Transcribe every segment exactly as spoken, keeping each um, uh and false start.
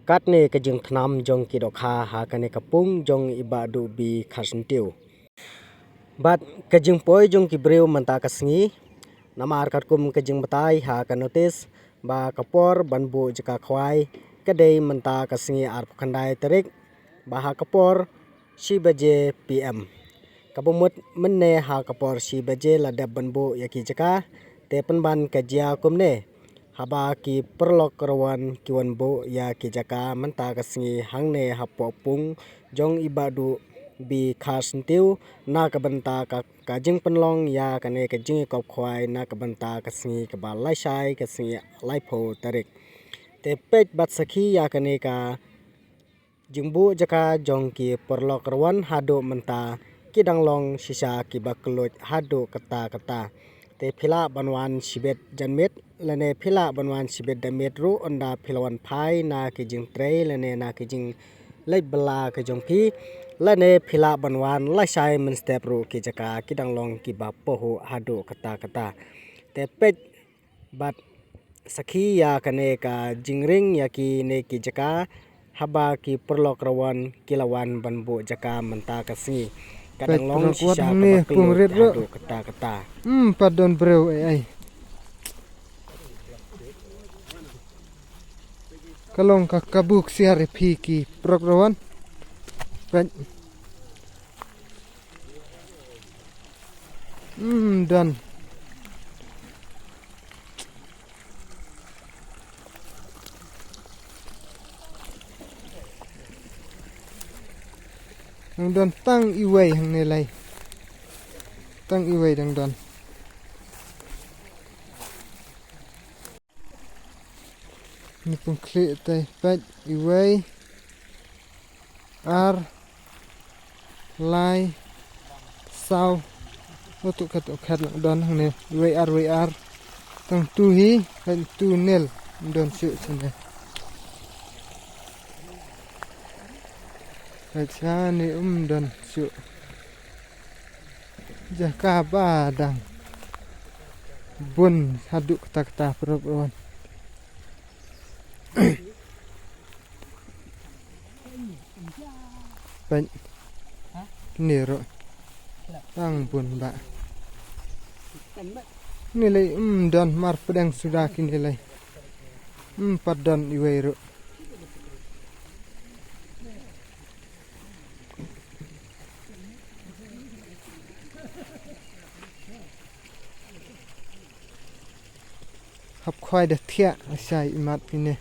Katne ka jingthnam jong ki dohkha ha kane ka pung jong i Bah Duhbi Kharsyntiew. Bad ka jingpoi jong ki briew mynta ka sngi, namar katkum ka jingbatai ha ka notice ba ka por ban buh jaka khwai ka dei mynta ka sngi arphew khyndai tarik, ba ha ka por shi baje P M. Kaba mut mynne ha ka por shi baje la dep ban buh ïa ki jaka, te pynban ka jia kumne. Haba ki paralok rawan ki wan buh ïa ki jaka mynta ka sngi hangne hapoh pung jong i Bah Duhbi Kharsyntiew, na ka bynta ka, ka jingpynlong ïa kane ka jingïakop khwai na ka bynta ka sngi kaba lashai, ka sngi laiphew tarik. Te peit bad sakhi ïa kane ka jingbuh jaka jong ki paralok rawan haduh mynta ki dang long shisha kiba kylluid haduh katta katta. Te phi lah ban wan shibit janmiet lane phi lah ban wan shibit damiet ruh, ynda phi la wan phai na ki jingtrei lane na ki jingleit bylla ka jong phi, lane phi lah ban wan lashai mynstep ruh, ki jaka ki dang long kiba pahuh haduh katta katta. Te peit bad sakhi ïa kane ka jingring ïa kine ki jaka, haba ki paralok rawan ki la wan ban buh jaka mynta ka sngi. Ka dang long shisha kaba kylluid haduh katta katta. Hmm, pat don briew ei ei. Ka long ka kabu ksiar ïa phi ki paralok rawan. Peit. Hmm, don. Dang don tang iwei hangne lei. Tang iwei dang don. Ni pung khlieh te peit iwei. Ar. Lai. Saw. Utu khat utu khat lang don hangne. Iwei ar, iwei ar. Tang tu hi, peit tu nil. Don shuh shuh ne. Peit sha ne um don shuh. Jaka ba dang bun haduh katta katta paralok rawan. Peit. Ni ruh. Dang bun ba. Ni lei um don mar pdeng suda kini lei. Um pat don iwei ruh. Hap khwai da thiah, a shai imat pine.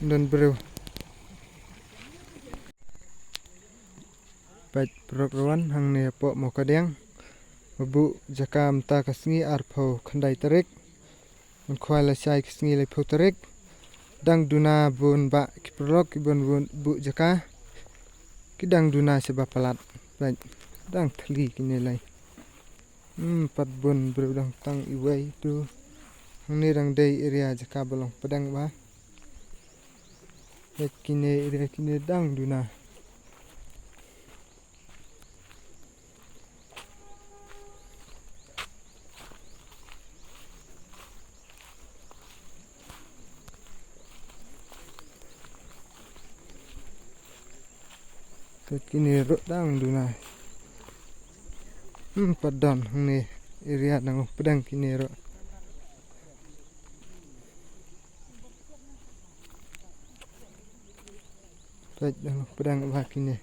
Don briew. Peit paralok rawan hangne hapoh Mawkadiang. Ba buh jaka mynta ka sngi arphew khyndai tarik. Ban khwai lashai ka sngi laiphew tarik. Dang duna bun ba ki paralok ki bun bun buh jaka. Ki dang duna sha ba palat. Peit dang thli kine lei. Hmm, pat bun briew dang tang iwei tu. Hangne dang dei area jaka ba long pdeng ba. Peit kine area kine dang duna. Peit kine ruh dang duna. Hmm, pat don hangne area dang pdeng kine ruh. Peit dang pdeng ba kine.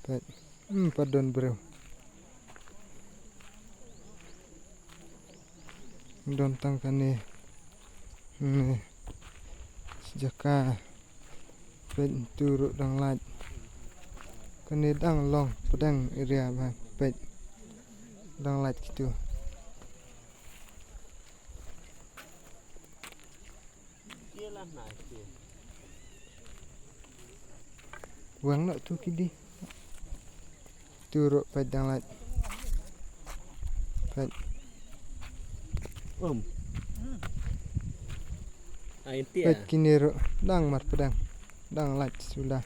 Peit. Hmm, pat don briew. Don tang kane. Ne. Jaka. Peit tu ruh dang lait. Kane dang long pdeng area ba peit. Dang lait kitu. Wang nok tu kidi. Tu ruh peit dang lait. Peit. Um. Ai ti. Peit kine ruh dang mar pdeng. Dang lait suda.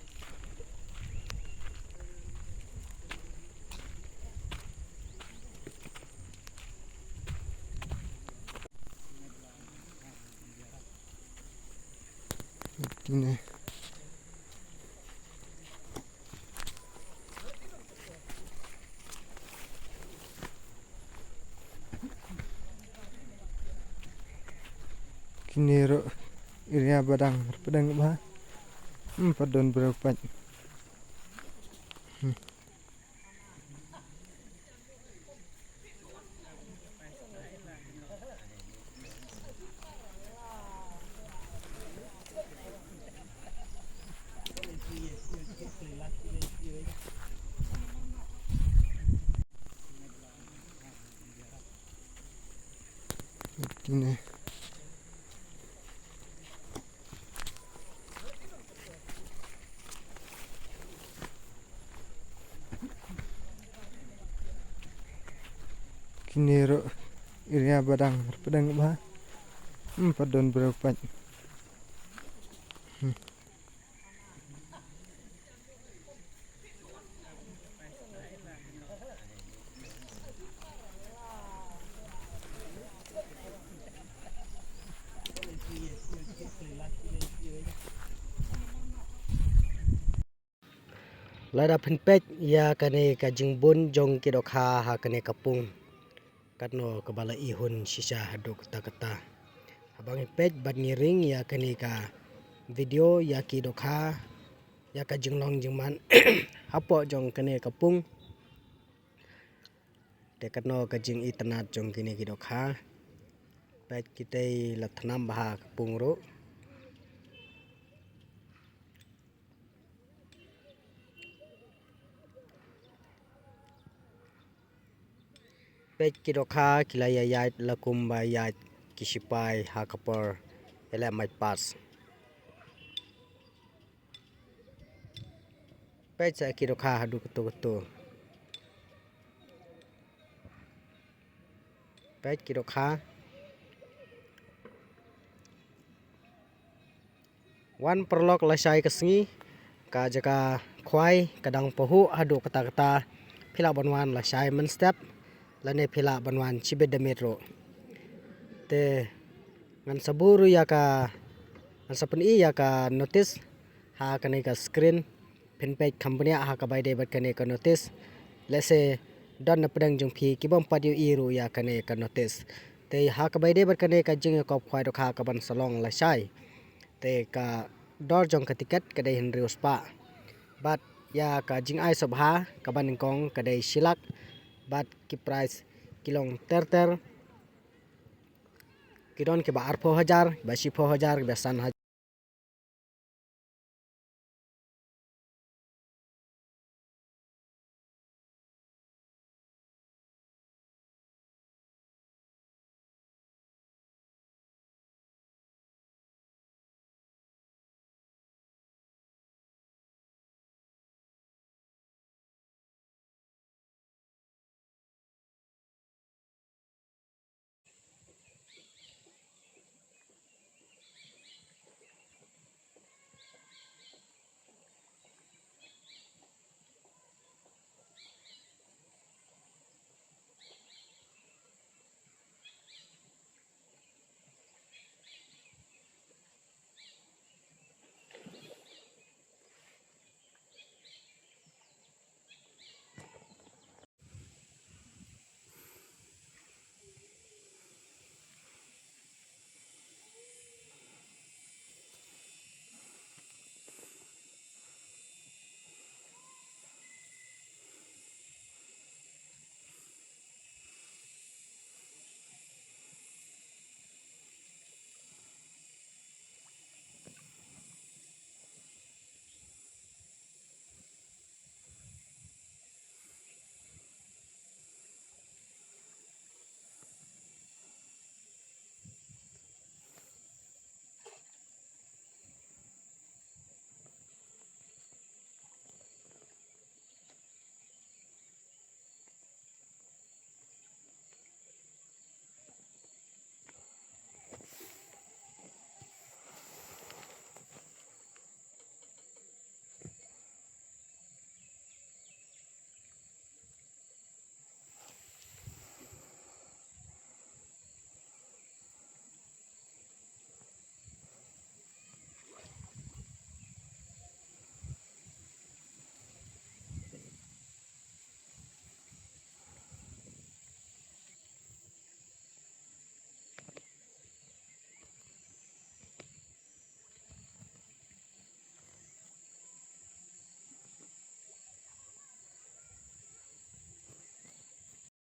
Kine. Kine ruh area ba dang pdeng bha. Hmm, pat don briew pat. Hmm. Kine. Kine ruh area ba dang pdeng bha. Hmm, pat don briew pat. Hmm. Lada phin peit ïa kane ka jingbun jong ki dohkha ha kane ka pung, katno kaba la ihun shisha haduh katta katta. Haba ngi peit bad ngi ring ïa kane ka video ïa ki dohkha, ïa ka jinglong jingman hapoh jong kane ka pung. Te katno ka jingitynnad jong kine ki dohkha. Peit kitei la thnam bha ka pung ruh. Peit ki dohkha ki la ïaid la kumba ïaid ki sipai ha ka por ïaleh march past. Peit sa ki dohkha haduh kato kato. Peit ki dohkha. Wan paralok lashai ka sngi, ka jaka khwai ka dang pahuh haduh katta katta. Phi lah ban wan lashai mynstep lane phi lah ban wan shibit da miet ruh. Te ngan sa buh ruh ïa ka, ngan sa pyni ïa ka notice ha kane ka screen. Phin peit kham bniah ha kaba ïadei bad kane ka notice. Lehse don na pdeng jong phi ki bym pat ïohi ruh ïa kane ka notice. Te ha kaba ïadei bad kane ka jingïakop khwai dohkha kaban sa long lashai, te ka dor jong ka tiket ka dei hynriew spah. Bad ïa ka jingai sopha kaba nyngkong ka dei shi lak. Bad ki prize ki long ter ter. Ki don kiba arphew hajar, kiba shiphew hajar, kiba san hajar.